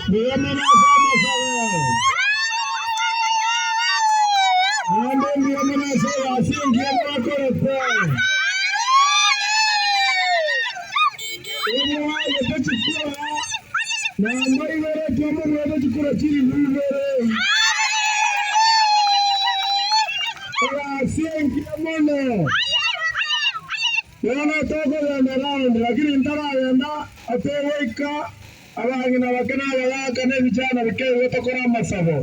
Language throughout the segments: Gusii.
Mbuya mono ase amasabo. Naende mbuya mono ase egasi engiya mwakorete. Emwagete chikura namba ibere twamoruete chikura chilifu ibere. Egasi engiya mono. Bono tokogenda round, lakini ntaragenda atogoika abang'ina bake na abagaaka na ebichana bike igo tokore amasabo.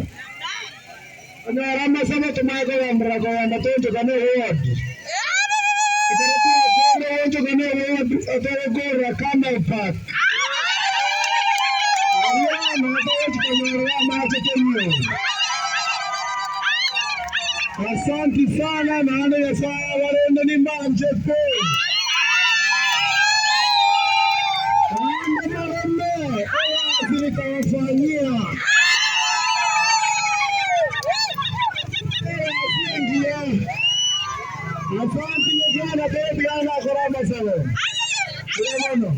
Onyore amasabo tomanye kogenderera kogenda toonchokane eward. Ekero twakorire goonchokana eward togokorera Camel Park. Aria noo togochi konyorera amache tonywe. Asanti sana naende Nyasae abarende nimbanchete. Naende moreme egasi nikabafanyia. Egasi engiya. Asanti Nyasae na togotigana nakora amasabo. Mbuya mono.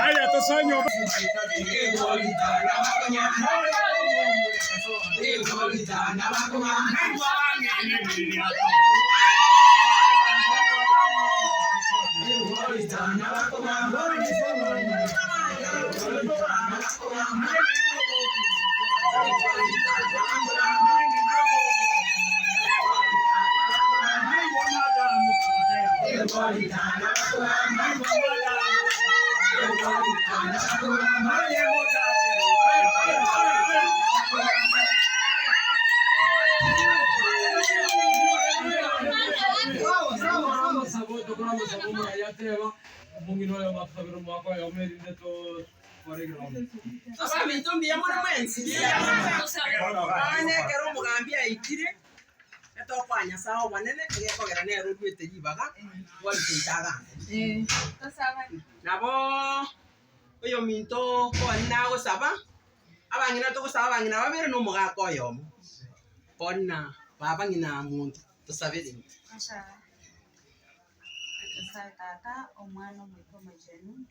Aya tosoe nyomba. Abaminto mbuya more mwensi? Nonya ekero omogambi aikire, etokoa Nyasae obonene, egekogera nere oruete ribaga, bwarute agambe. Naboo oyominto koni nagosaba, abang'ina togosaba abang'ina babere na omogaka oyomo, koni na baba ng'ina monto, tosabere intwe. Nyasae Tata, Omwana, Omoika Omochenu,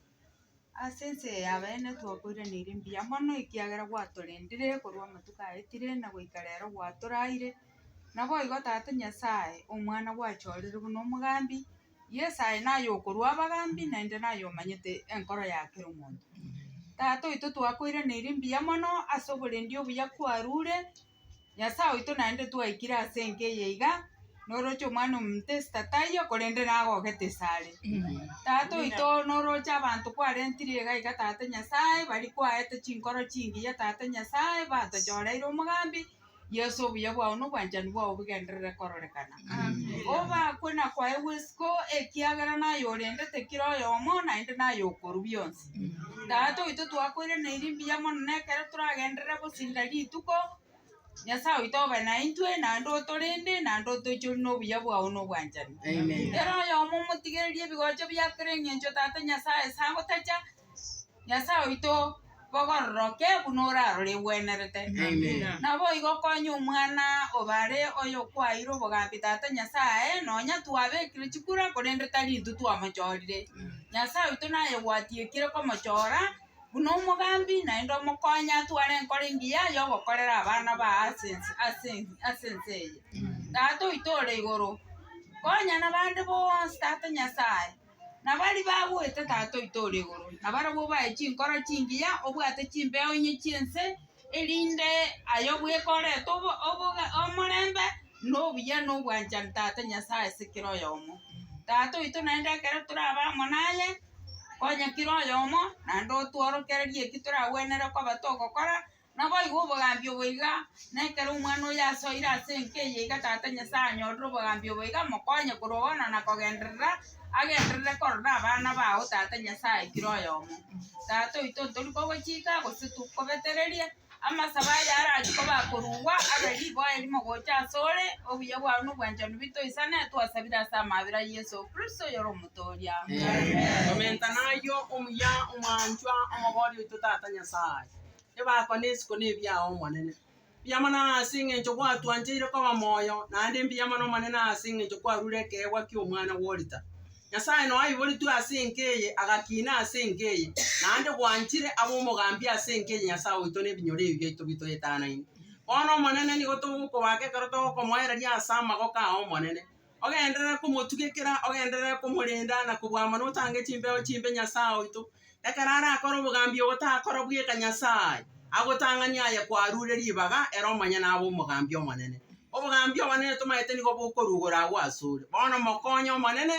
ase ense eye y'abeene twakoiraneire mbuya mono ekiagera gwatorendire korwa amatuko aetire na goika rero gwatoraire. Naboigo Tata Nyasae, Omwana gwachorire buna omogambi, Yeso aye naye okorua abagambi naende naye omanyete enkoro ya kera omonto. Tata oito twakoiraneire mbuya mono ase oborendi obuya kwarure. Nyasae oito naende twaikire ase enka eye iga, noroche omwana omonto esita taiyo, korende nagogete ase are. Tata oito noroche abanto kwarentire iga iga tata Nyasae, baria kwaete chinkoro chingiya tata Nyasae, batochoreire omogambi, Yeso obuya bwao na obwanchani bwao bogenderere kororekana. Obakwe na koegwa isiko, ekiagera naye orendete kera oyomo, naende naye okorwa bionsi. Tata oito twakoiraneiri mbuya mono na ekero toragenderere gosinda rituko, Nyasae oito obe naintwe, naende otorende, naende otoichorie na obuya bwao na obwanchani. Kera oyomo omotigererie ebigocho bia kera eng'encho Tata Nyasae ase agotacha, Nyasae oito bogororoke buna orarore egwenerete. Naboigo konya omwana obare oyokwaeire obogambi Tata Nyasae, nonya twabekire chikura korende tari intwe twamochorire. Nyasae oito naye gwatiekire komochora buna omogambi naende omokonye atware enkoro engiya yogokorera abana baye ase ense ase ase ense eye. Tata oito ore igoro, konya nabande bonsi Tata Nyasae. Na baria bagwete Tata oito ore igoro, na barabwo obae chinkoro chingiya, obwate chimbeo inye chi'ense, erinde aye obweke orete obo- oboga omorembe, na obuya, na obwanchani Tata Nyasae ase kera oyomo. Tata oito naende ekero torabe amo naye, konya kera oyomo, naende otworokererie eki toragwenere koba togokora, Naboigo obogambi obo iga, na ekero omwana oyo asoire ase enka eye iga Tata Nyasae anyorire obogambi obo iga, mokonye korwa bono na kogenderera, agenderere korora abana bao Tata Nyasae kera oyomo. Tata oito ntori kogochika gose tokobetereria, amasabo aya arachi koba akorugwa abe riboa erimo gocha asore, obuya bwao na obwanchani bitoisane, twasabire ase amabera a Yeso Kristo oyore Omotoria. Amen. Komenta nayio omuya, omwanchwa, omobori oito Tata Nyasae. Ebako na esiko nebiao Omonene. Mbuya mono ase engencho gwatwancheire koba moyo, naende mbuya mono Omonene ase engencho kwarure ekeegwa ki'omwana bw'orita. Nyasae noe aiboretwe ase enka eye, agakina ase enka eye, naende gwanchire abe omogambi ase enka eye Nyasae oito na ebinyoro ebi biaito bitoetanaine. Bono Omonene nigo togokobaka ekero togokomoereria ase amagoko ao Omonene. Ogenderere komotugekera, ogenderere komorenda na kobua na otange chimbeo chimbe Nyasae oito. Ekero arakore obogambi obo takora bweka Nyasae, agotang'anie aye kwarure ribaga ere omonyene abe omogambi omonene. Obogambi obonene tomaete nigo bokorugora agwo asore. Bono mokonye Omonene,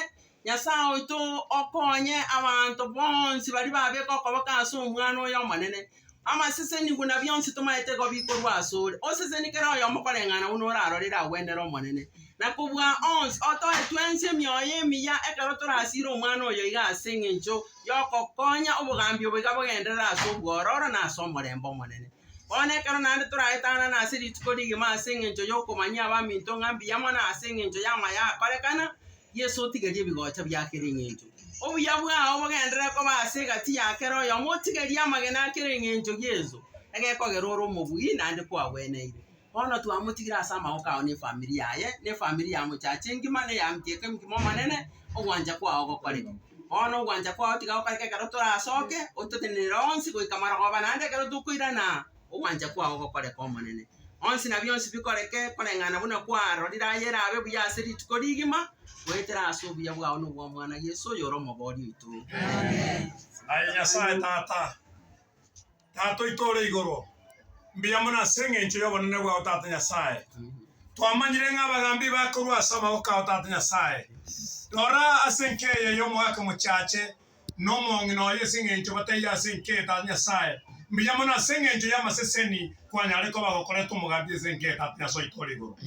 Nyasae oito okonye abanto bonsi baria babeka okoboko ase omwana oye omonene. Amaseseni buna bionsi tomaete igo bikorwa asore. Oseseni kera oyomo koreng'ana buna orarorere agwenere Omonene. Na kobua onsi, otoe twensi emioyo emiya ekero torasire omwana oyo iga ase engencho y'ogokonya obogambi obo iga bogenderere ase obwororo na ase omorembe omonene. Bono ekero naende toraetanane ase rituko rigima ase engencho y'okomanyia abaminto ng'a mbuya mono ase engencho y'amaya akorekana. Yeso otigerie ebigocha bia kera eng'encho. Obuya bwao bogenderere koba ase egati ya kera oyomo, otigerie amagena a kera eng'encho Yeso, egekogera ore omobui naende kwagweneire. Bono twamotigire ase amaboko ao na efamiri yaye, na efamiri ya mochache engima, na eya mtieka emogima omonene, ogwancha kwao gokoreke. Bono ogwancha kwao tiga gokoreke ekero torasoke, ototenenere onsi goika marogoba naende ekero tokoirana ogwancha kwao gokoreke Omonene. Onsi na bionsi bikoreke koreng'ana buna kwarorire aye erabe buya ase rituko rigima, goetera ase obuya bwao na obw'Omwana Yeso oyore Omoboori oito. Aye Nyasae Tata, Tata oito ore igoro, mbuya mono ase engencho y'obonene bwao Tata Nyasae. Twamanyire ng'a abagambi bakorwa ase amaboko ao Tata Nyasae. Rora ase enka eye y'omogaka mochache na omong'ina oye ase engencho bataiyo ase enka eye Tata Nyasae. Mbuya mono ase engencho y'amaseseni kwanyare koba gokoreta omogambi ase enka eye Tata Nyasae oito ore igoro.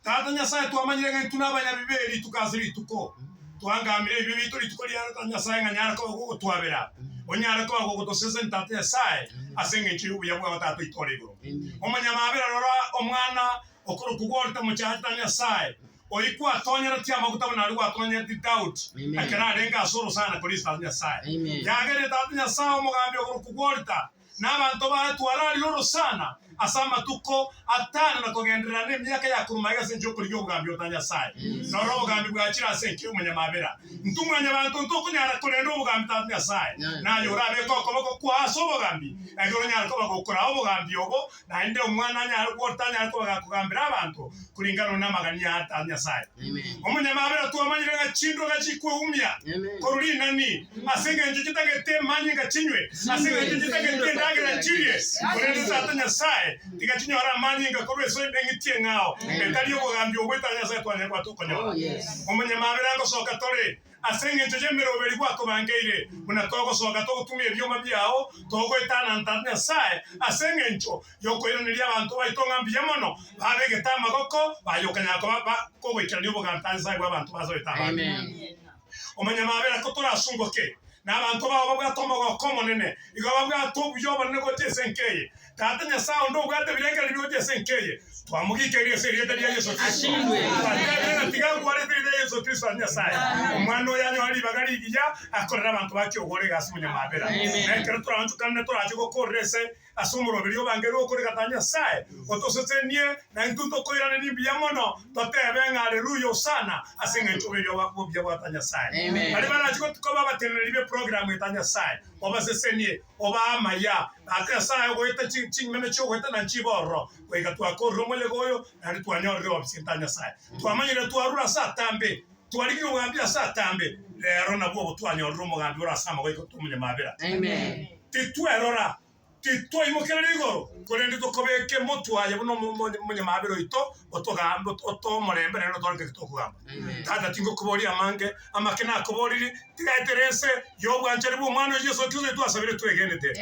Tata Nyasae twamanyire ng'a intwe nabanyabibe rituko ase rituko. Twangamire ebibe biaito rituko riane Tata Nyasae ng'a nyare koba gogotwabera, onyare koba gogotosesenia Tata Nyasae ase engencho y'obuya bwao Tata oito ore igoro. Omonyamabera rora omwana okorokwa gworete omochake Tata Nyasae, oyio kwatonyeretie amaguta buna aria gwatonyeretie Daudi ekero arenge ase orosana korisia Tata Nyasae. Yagerire Tata Nyasae omogambi okorokwa gworita na abanto baye twararire orosana ase amatuko atano na kogenderera nemiaka ya korwa magega ase enchera y'okorigia obogambi ota Nyasae. Noro obogambi bwachire ase enka y'omonyamabera. Intwe mwanyabanto ntokonyara korenda obogambi Tata Nyasae, naye orabeke okoboko kwao ase obogambi, ekero onyare koba gokoraa obogambi obo, naende omwana anyare otanyare koba gakogambera abanto koringana namagani aa Tata Nyasae. Omonyamabera twamanyire ng'a chindoga chikweumia korwa rinani, ase engencho chitagete amanyinga chinywe, ase engencho chitagete endagera chirie, korende Tata Nyasae, tiga chinyore amanyinga korwa ase eng'iti eng'ao, etari obogambi obwo Tata Nyasae twanyare koba tokonyora. Omonyamabera ngosoka tore, Ase engencho y'emeroberi gwatobangeire, buna togosoka togotumia ebioma biao, togoetana Tata Nyasae, ase engencho y'okoiraneria abanto baito ng'a mbuya mono, babegete amagoko, bayokanyara koba bakogoikerania obogambi Tata Nyasae bw'abanto basoete abande. Omonyamabera ko torasungoke, na abanto bao babwate omogoko omonene, igo babwate obuya obonene gocha ase enka eye. Tata Nyasae onde obwate ebirengererio bigocha ase enka eye, twamogikeria ase erieta ria Yeso Kristo. Twatebire ng'a tiga agware ase erieta ria Yeso Kristo ase Nyasae, Omwana oyo anyore ribaga rigiya akorere abanto bake ogwora egasi monyamabera. Na ekero toraonchokanane torache gokorera ase ase omoroberi obange okoreka Tata Nyasae, otosesenie, na intwe ntokoiranerie mbuya mono, totebe ng'a Aleluya, Hosana, ase engencho y'obuya bwa Tata Nyasae. Baria barache koba abateneneri b'eprogramu ya Tata Nyasae, obasesenie, obae amaya. Tata Nyasae ogoeta ching'ana chi'ogoeta na nchibe ororo, goika twakorire omoyega oyo, naende twanyorire obisi Tata Nyasae. Twamanyire twarure ase atambe, twarigirie obogambi ase atambe, rero nabwo obo twanyorire omogambi ore ase amagoiko tomonyamabera. Titwerora, titwaimokereria igoro, korende tokobeka emotwe aye buna omonyamabera oito, otogambe, otoe omorembe naende otore ekero tokogamba. Tata tingokoboria amange, amake nakoboririe, tigaetere ense y'obwanchani bw'Omwana oye Yeso Kristo oyo twasabire twegenete.